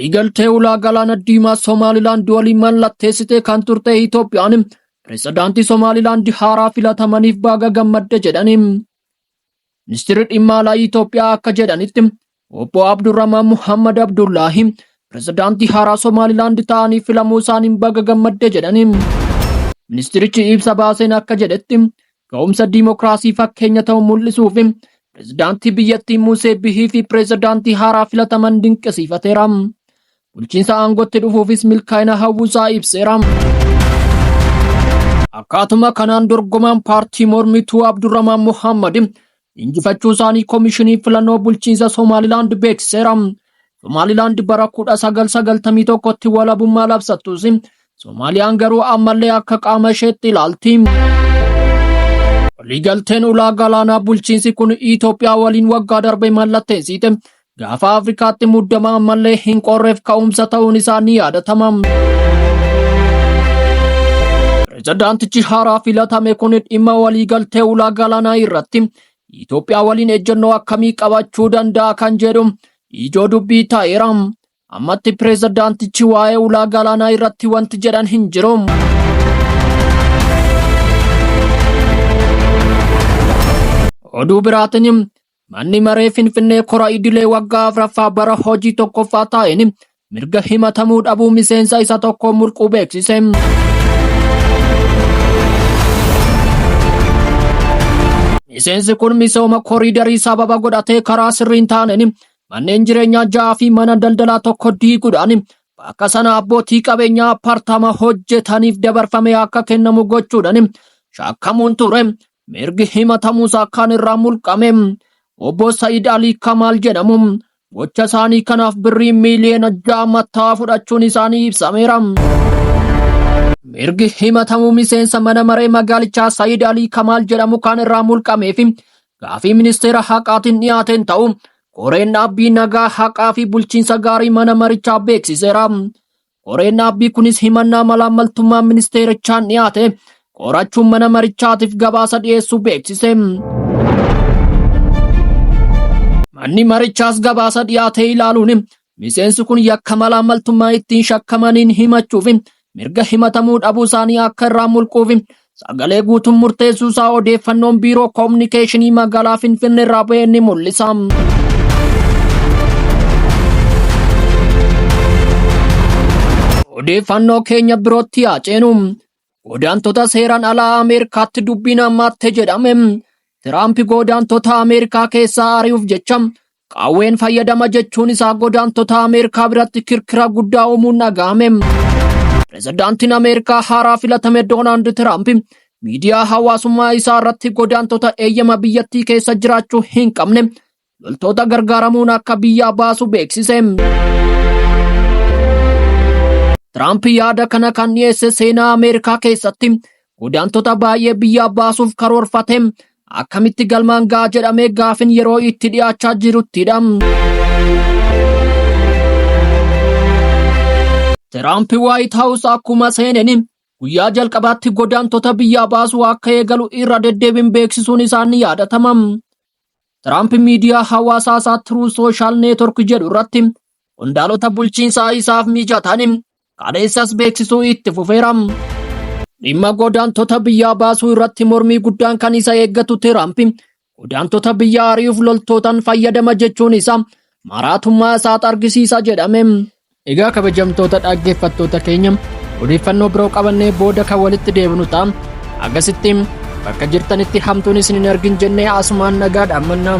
Waliigaltee ulaa galaana diimaa Somaalilaand waliin mallatteessitee kan turte Itoophiyaan pirezidaantii Somaalilaand haaraa filatamaniif baga gammadde jedhani. Ministeerri dhimma alaa Itoophiyaa akka jedhanitti Obbo Abdurrahmaan Muhammad Abdullaahi pirezidaantii haaraa Somaalilaand ta'anii filamuu isaaniin baga gammadde jedhani. Ministeerichi ibsa baaseen akka jedhetti ga'umsa diimokiraasii fakkeenya ta'u mul'isuuf pirezidaantii biyyattii Musee Bihii fi pirezidaantii haaraa filataman dinqisiifateera. Bulchiinsa aangootti dhufuufis milkaa'ina hawwuusaa ibseera. Akkaatuma kanaan dorgomaan paartii mormituu Abdurrahmaan Muhammad injifachuu isaanii komishinii filannoo bulchiinsa Somaalilaand beeksiseera. Somaalilaand bara 1991tti walabummaa labsattus Somaaliyaan garuu ammallee akka qaama isheetti ilaalti. Waliigalteen ulaa galaanaa bulchiinsi kun Itoophiyaa waliin waggaa darbe mallatteessite gaafa Afrikaatti muddama ammallee hin qorreef ka'umsa ta'uun isaa ni yaadatama. Pirezidaantichi haaraa filatame kun dhimma waliigaltee ulaa galaanaa irratti Itoophiyaa waliin ejjennoo akkamii qabachuu danda'a kan jedhu ijoo dubbii ta'eera. Ammatti pirezidaantichi waa'ee ulaa galaanaa irratti wanti jedhan hin jiru. Oduu biraatiin manni maree Finfinnee kora idilee waggaa afraffaa bara hojii tokkoffaa taa'een mirga himatamuu dhabuu miseensa isa tokko mulquu beeksise. Miseensi kun misooma koriidarii sababa godhatee karaa sirriin taaneen manneen jireenyaa ja'aa fi mana daldalaa tokko diiguudhaan bakka sana abbootii qabeenyaa appaartaamaa hojjetaniif dabarfamee akka kennamu gochuudhaan shakkamuun ture. Mirgi himatamuusaa kan irraa mulqame obbo Sa'id Alii Kamaal jedhamu gocha isaanii kanaaf birrii miiliyoona 6 matta'aa fudhachuun isaanii ibsameera. Mirgi himatamuu miseensa mana maree magaalichaa Sa'id Alii Kamaal jedhamu kan irraa mulqamee fi gaafii ministeera haqaatiin dhiyaateen ta'u koreen dhaabbii nagaa haqaa fi bulchiinsa gaarii mana marichaa beeksiseera. Koreen dhaabbii kunis himannaa malaammaltummaa ministeerichaan dhiyaate qorachuun mana marichaatiif gabaasa dhiyeessuu beeksise. Manni marichaas gabaasa dhiyaate ilaaluun miseensi kun yakka malaammaltummaa ittiin shakkamaniin himachuuf mirga himatamuu dhabuu isaanii akka irraa mulquuf sagalee guutuun murteessuu isaa odeeffannoon biiroo koominikeeshinii magaalaa Finfinnee irraa ba'e ni mul'isa. Odeeffannoo keenya birootti yaa ceenu. Godaantota seeraan alaa Ameerikaatti dubbiin hammaatte jedhame. Tiraamp godaantota Ameerikaa keessaa ari'uuf jecha Qawween fayyadama jechuun isaa godaantota Ameerikaa biratti kirkira guddaa uumuun dhaga'ame. Pirezidaantiin Ameerikaa haaraa filatame Doonaald Tiraamp miidiyaa hawaasummaa isaa irratti godaantota eeyyama biyyattii keessa jiraachuu hin qabne loltoota gargaaramuun akka biyyaa baasu beeksise. Tiraamp yaada kana kan dhiyeesse seenaa Ameerikaa keessatti godaantota baay'ee biyyaa baasuuf karoorfate akkamitti galmaan ga'a jedhamee gaafin yeroo itti dhiyaachaa jiruttidha. Tiraamp Waayit Haawus akkuma seeneen guyyaa jalqabaatti godaantota biyyaa baasuu akka eegalu irra deddeebiin beeksisuun isaa ni yaadatama. Tiraamp miidiyaa hawaasaa isaa True Social Network jedhu irratti qondaalota bulchiinsaa isaaf mijatan kaleessas beeksisuu itti fufeera. Dhimma godaantota biyyaa baasuu irratti mormii guddaan kan isa eeggatu Tiraamp godaantota biyya ari'uuf loltootaan fayyadama jechuun isaa maraatummaa isaa argisiisa jedhame. Egaa kabajamtoota dhaggeeffattoota keenya odeeffannoo biroo qabannee booda kan walitti deebinu ta'a. Akkasitti bakka jirtanitti hamtuun isin hin argin jennee asumaan nagaa dhaammanna.